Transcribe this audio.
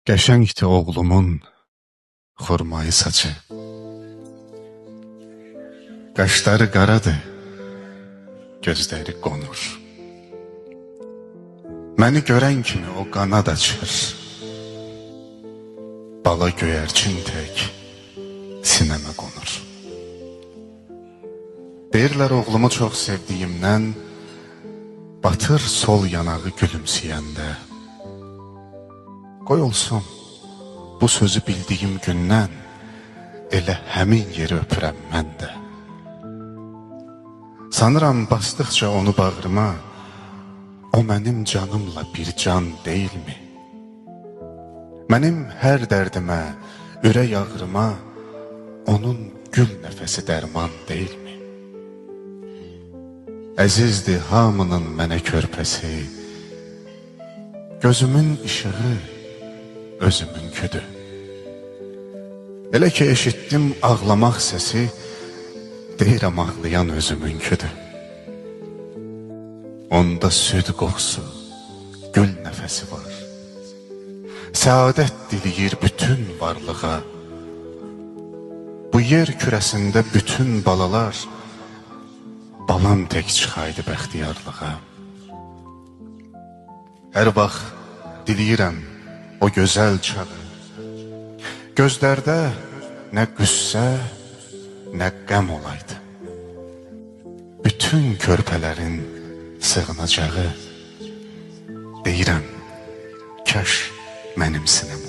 Qəşəngdir oğlumun xurmayı saçı. Qaşları qaradır, gözləri qonur. Məni görən kimi o qanad açır. Bala göyərçin tək sinəmə qonur. Deyirlər oğlumu çox sevdiyimdən, batır sol yanağı gülümsəyəndə. Qoy olsun, bu sözü bildiyim gündən elə həmin yeri öpürəm mən də. Sanıram basdıqca onu bağrıma, o mənim canımla bir can deyilmi? Mənim hər dərdimə, ürək ağrıma onun gül nəfəsi dərman deyilmi? Əzizdir hamının mənə körpəsi, gözümün işığı özümünküdür. Elə ki eşitdim ağlamaq səsi, deyirəm ağlayan özümünküdür. Onda süd qoxusu, gül nəfəsi var. Səadət diləyir bütün varlığa. Bu yer kürəsində bütün balalar, balam tək çıxaydı bəxtiyarlığa. Hər vaxt diləyirəm o gözəl çağı. Gözlərdə nə qüssə, nə qəm olaydı. Bütün körpələrin sığınacağı, deyirəm, kaş mənim sinəm.